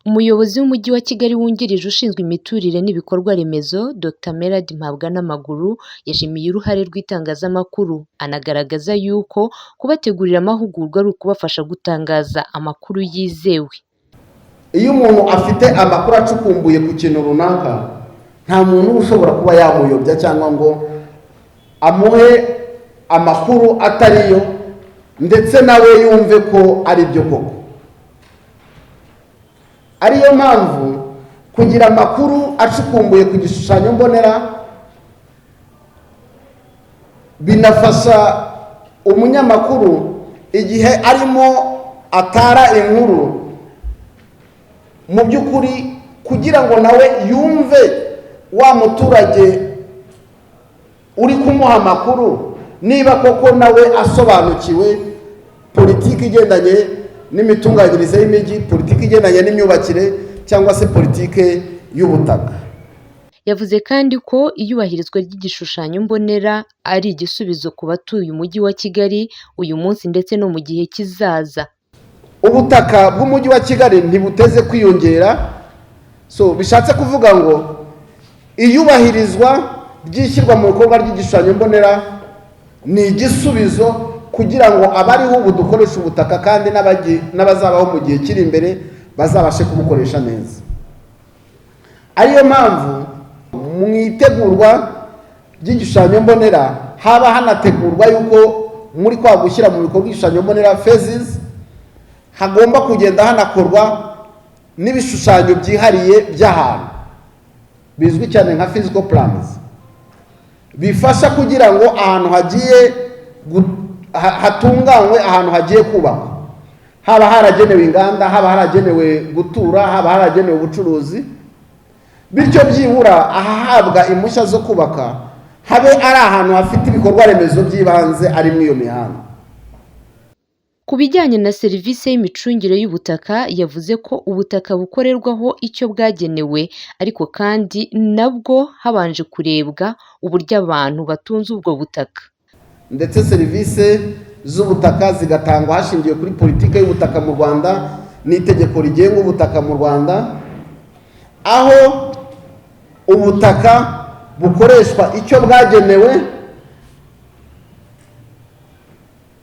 Umuyobozi w'Umujyi wa Kigali wungirije ushinzwe imiturire n'ibikorwa remezo, Dr Merard Mpabwanamaguru, yashimiye uruhare rw'itangazamakuru, anagaragaza yuko kubategurira amahugurwa ari ukubafasha gutangaza amakuru yizewe. Iyo umuntu afite amakuru acukumbuye ku kintu runaka, nta muntu uba ushobora kuba yamuyobya cyangwa ngo amuhe amakuru atariyo, ndetse nawe yumve ko ari byo koko. Ariyo mpamvu kugira amakuru acukumbuye ku gishushanyo mbonera binafasha umunyamakuru igihe arimo atara inkuru, mu by'ukuri kugira ngo nawe yumve wa muturage uri kumuha amakuru niba koko nawe asobanukiwe politiki igendanye n'imitunganyirize y'imijyi, politiki igendanye n'imyubakire cyangwa se politiki y'ubutaka. Yavuze kandi ko iyubahirizwa ry'igishushanyo mbonera ari igisubizo ku batuye Umujyi wa Kigali uyu munsi ndetse no mu gihe kizaza. Ubutaka bw'Umujyi wa Kigali ntibuteze kwiyongera, so bishatse kuvuga ngo iyubahirizwa ry'ishyirwa mu bikorwa ry'igishushanyo mbonera ni igisubizo kugira ngo abariho ubu dukoresha ubutaka kandi n'abazabaho mu gihe kiri imbere bazabashe kubukoresha neza. Ariyo mpamvu mu itegurwa ry'igishushanyo mbonera haba hanategurwa yuko muri kwa gushyira mu bikorwa igishushanyo mbonera phases hagomba kugenda hanakorwa n'ibishushanyo byihariye by'ahantu bizwi cyane nka physical plans, bifasha kugira ngo ahantu hagiye hatunganywe, ahantu hagiye kubakwa, haba haragenewe inganda, haba haragenewe gutura, haba haragenewe ubucuruzi, bityo byibura ahahabwa impushya zo kubaka habe ari ahantu hafite ibikorwa remezo by'ibanze ari muri iyo mihanda. Ku bijyanye na serivisi y'imicungire y'ubutaka, yavuze ko ubutaka bukorerwaho icyo bwagenewe, ariko kandi nabwo habanje kurebwa uburyo abantu batunze ubwo butaka. Ndetse serivisi z'ubutaka zigatangwa hashingiwe kuri politiki y'ubutaka mu Rwanda n'itegeko rigenga ubutaka mu Rwanda, aho ubutaka bukoreshwa icyo bwagenewe,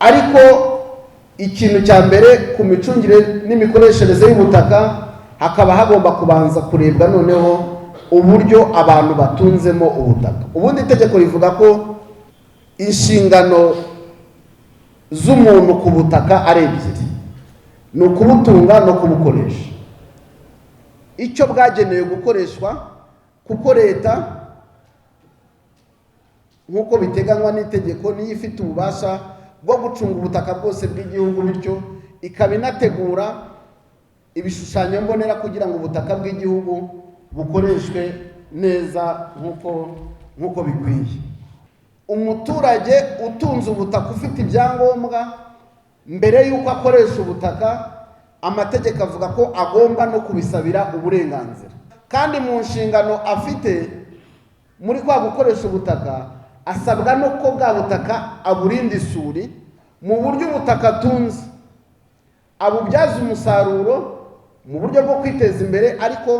ariko ikintu cya mbere ku micungire n'imikoreshereze y'ubutaka hakaba hagomba kubanza kurebwa noneho uburyo abantu batunzemo ubutaka. Ubundi itegeko rivuga ko inshingano z'umuntu ku butaka ari ebyiri, ni ukubutunga no kubukoresha icyo bwagenewe gukoreshwa, kuko leta nk'uko biteganywa n'itegeko niyo ifite ububasha bwo gucunga ubutaka bwose bw'igihugu, bityo ikaba inategura ibishushanyo mbonera kugira ngo ubutaka bw'igihugu bukoreshwe neza nk'uko bikwiye. Umuturage utunze ubutaka ufite ibyangombwa, mbere y'uko akoresha ubutaka amategeko avuga ko agomba no kubisabira uburenganzira, kandi mu nshingano afite muri kwa gukoresha ubutaka asabwa no ko bwa butaka aburinda isuri mu buryo ubutaka atunze abubyaza umusaruro mu buryo bwo kwiteza imbere, ariko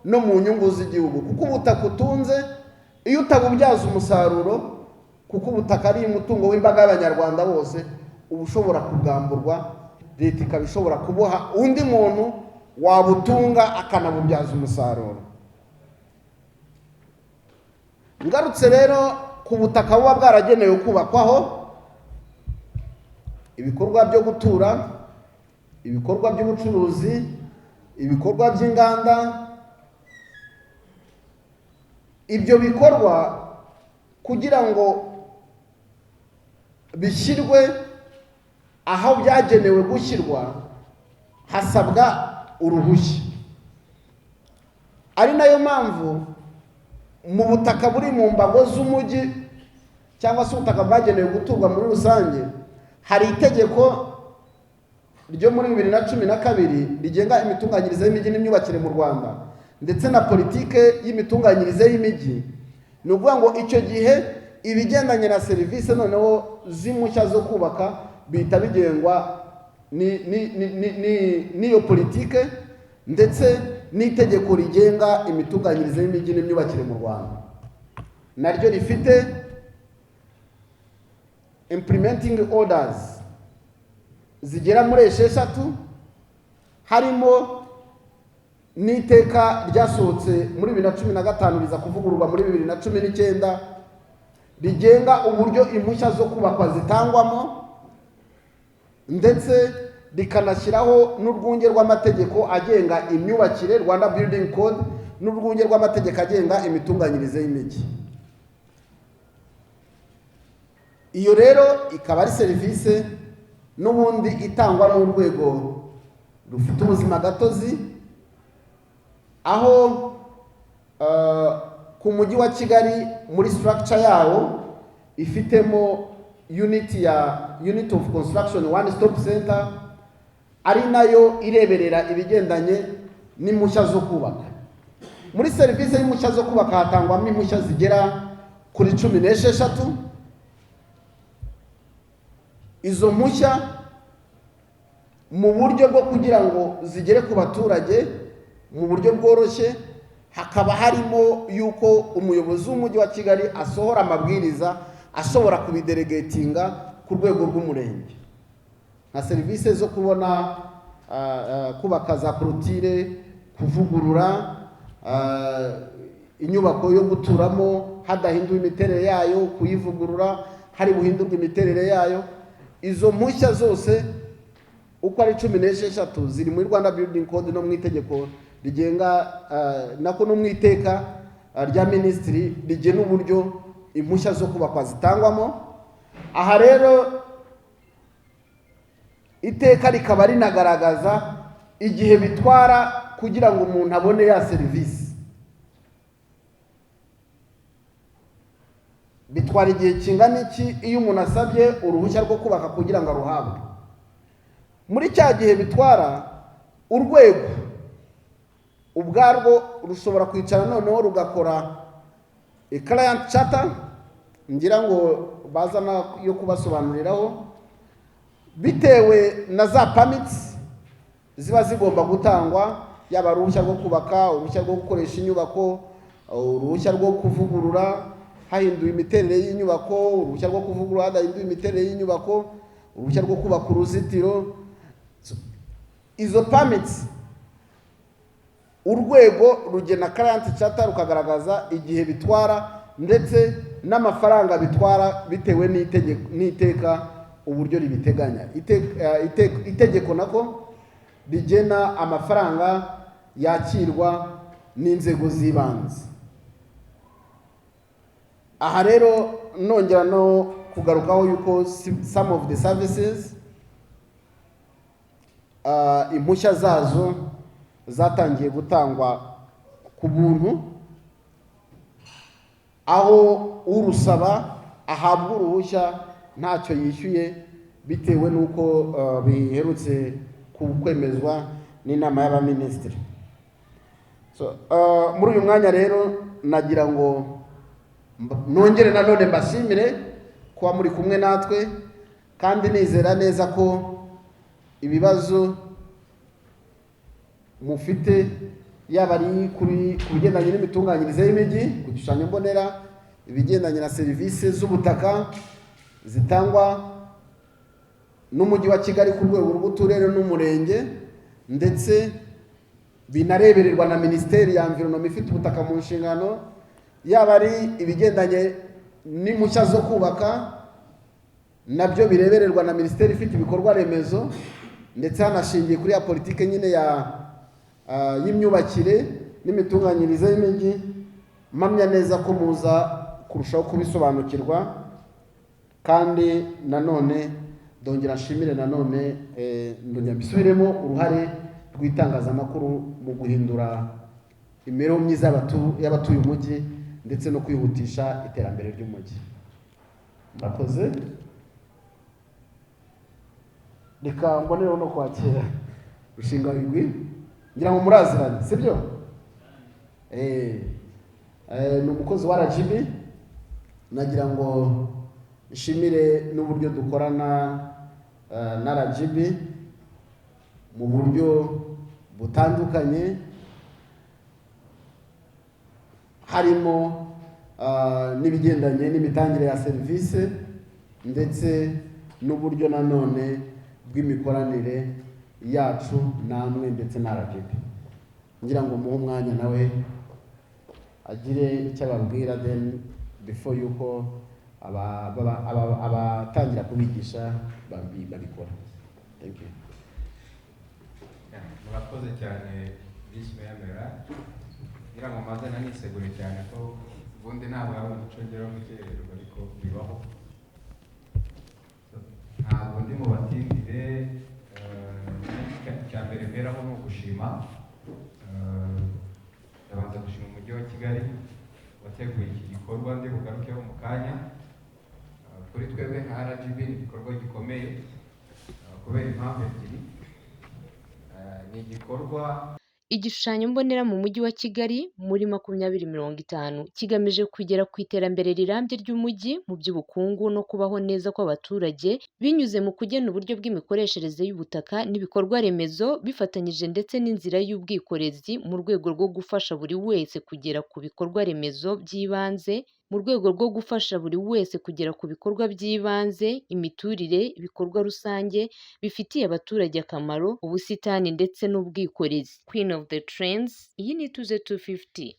no mu nyungu z'igihugu, kuko ubutaka utunze iyo utabubyaza umusaruro, kuko ubutaka ari umutungo w'imbaga y'Abanyarwanda bose, uba ushobora kubwamburwa, leta ikaba ishobora kubuha undi muntu wabutunga akanabubyaza umusaruro. Ngarutse rero ku butaka buba bwaragenewe kubakwaho ibikorwa byo gutura, ibikorwa by'ubucuruzi, ibikorwa by'inganda, ibyo bikorwa kugira ngo bishyirwe aho byagenewe gushyirwa hasabwa uruhushya. Ari nayo mpamvu mu butaka buri mu mbago z'umujyi cyangwa se ubutaka bwagenewe guturwa muri rusange, hari itegeko ryo muri 2012 rigenga imitunganyirize y'imijyi n'imyubakire mu Rwanda ndetse na politike y'imitunganyirize y'imijyi. Ni ukuvuga ngo icyo gihe ibigendanye na serivisi noneho z'impushya zo kubaka bihita bigengwa n'iyo politike, Ndetse n'itegeko rigenga imitunganyirize y'imijyi n'imyubakire mu Rwanda naryo rifite implementing orders zigera muri 6, harimo n'iteka ryasohotse muri 2015, riza kuvugururwa muri 2019, rigenga uburyo impushya zo kubakwa zitangwamo, ndetse rikanashyiraho n'urwunge rw'amategeko agenga imyubakire, Rwanda Building Code, n'urwunge rw'amategeko agenga imitunganyirize y'imijyi. Iyo rero ikaba ari serivisi n'ubundi itangwa n'urwego rufite ubuzima gatozi, aho ku mujyi wa Kigali muri structure yawo ifitemo unit ya Unit of Construction One Stop Center, ari nayo ireberera ibigendanye n'impushya zo kubaka. Muri serivisi y'impushya zo kubaka hatangwamo impushya zigera kuri 16. Izo mpushya, mu buryo bwo kugira ngo zigere ku baturage mu buryo bworoshye, hakaba harimo yuko umuyobozi w'umujyi wa Kigali asohora amabwiriza ashobora kubidelegatinga ku rwego rw'umurenge, nka serivisi zo kubona kubaka za clôture, kuvugurura inyubako yo guturamo hadahinduwe imiterere yayo, kuyivugurura hari buhindurwe imiterere yayo. Izo mpushya zose uko ari 16 ziri muri Rwanda Building Code no mu itegeko rigenga nako no mu iteka rya minisitiri rigena uburyo impushya zo kubakwa zitangwamo. Aha rero iteka rikaba rinagaragaza igihe bitwara kugira ngo umuntu abone ya serivisi. Bitwara igihe kingana iki iyo umuntu asabye uruhushya rwo kubaka kugira ngo aruhabwe? Muri cya gihe bitwara, urwego ubwarwo rushobora kwicara noneho rugakora client charter, ngira ngo bazana yo kubasobanuriraho, bitewe na za permits ziba zigomba gutangwa, yaba uruhushya rwo kubaka, uruhushya rwo gukoresha inyubako, uruhushya rwo kuvugurura hahinduwe imiterere y'inyubako, uruhushya rwo kuvugurura hadahinduwe imiterere y'inyubako, uruhushya rwo kubaka uruzitiro. Izo permits urwego rugena client charter, rukagaragaza igihe bitwara ndetse n'amafaranga bitwara bitewe n'iteka uburyo ribiteganya. Itegeko nako rigena amafaranga yakirwa n'inzego z'ibanze. Aha rero nongera no kugarukaho yuko some of the services, impushya zazo zatangiye gutangwa ku buntu, aho urusaba ahabwa uruhushya ntacyo yishyuye, bitewe n'uko biherutse kwemezwa n'inama y'abaminisitiri. So, muri uyu mwanya rero nagira ngo nongere nanone mbashimire kuba muri kumwe natwe, kandi nizera neza ko ibibazo mufite, yaba ari ku bigendanye n'imitunganyirize y'imijyi, ku gishushanyo mbonera, ibigendanye na serivisi z'ubutaka zitangwa n'umujyi wa Kigali ku rwego rw'uturere n'umurenge, ndetse binarebererwa na Minisiteri ya Environment ifite ubutaka mu nshingano, yaba ari ibigendanye n'impushya zo kubaka nabyo birebererwa na Minisiteri ifite ibikorwa remezo, ndetse hanashingiye kuri ya politike nyine ya y'imyubakire n'imitunganyirize y'imijyi, mpamya neza ko muza kurushaho kubisobanukirwa. Kandi nanone ndongera nshimire nanone, ndongera mbisubiremo, uruhare rw'itangazamakuru mu guhindura imibereho myiza y'abatuye umujyi ndetse no kwihutisha iterambere ry'umujyi. Murakoze. Reka mbonereho no kwakira Rushingabigwi, ngira ngo muraziranye, sibyo? Ni umukozi wa RGB. Nagira ngo nshimire n'uburyo dukorana na RGB mu buryo butandukanye, harimo n'ibigendanye n'imitangire ya serivisi ndetse n'uburyo nanone bw'imikoranire yacu namwe ndetse na RGB. Ngira ngo muhe umwanya nawe agire icyo ababwira, then before yuko abatangira kubigisha babikora. Thank you. Yeah, murakoze cyane, Visi Meya Mera. Ngira ngo maze nanisegure cyane ko ubundi ntabwo ari umuco ngera gukererwa, ariko bibaho. So, ntabwo ndi mu batindire. Icya mbere mperaho ni ugushima. Ndabanza gushima Umujyi wa Kigali wateguye iki gikorwa ndi bugarukeho mu kanya. Kuri twebwe nka RGB ni igikorwa gikomeye kubera impamvu ebyiri. Ni igikorwa Igishushanyo mbonera mu Mujyi wa Kigali muri 2050 kigamije kugera ku iterambere rirambye ry'umujyi mu by'ubukungu no kubaho neza kw'abaturage, binyuze mu kugena uburyo bw'imikoreshereze y'ubutaka n'ibikorwa remezo bifatanyije ndetse n'inzira y'ubwikorezi, mu rwego rwo gufasha buri wese kugera ku bikorwa remezo by'ibanze, mu rwego rwo gufasha buri wese kugera ku bikorwa by'ibanze, imiturire, ibikorwa rusange bifitiye abaturage akamaro, ubusitani ndetse n'ubwikorezi. Queen of the Trends, iyi ni Ituze 250.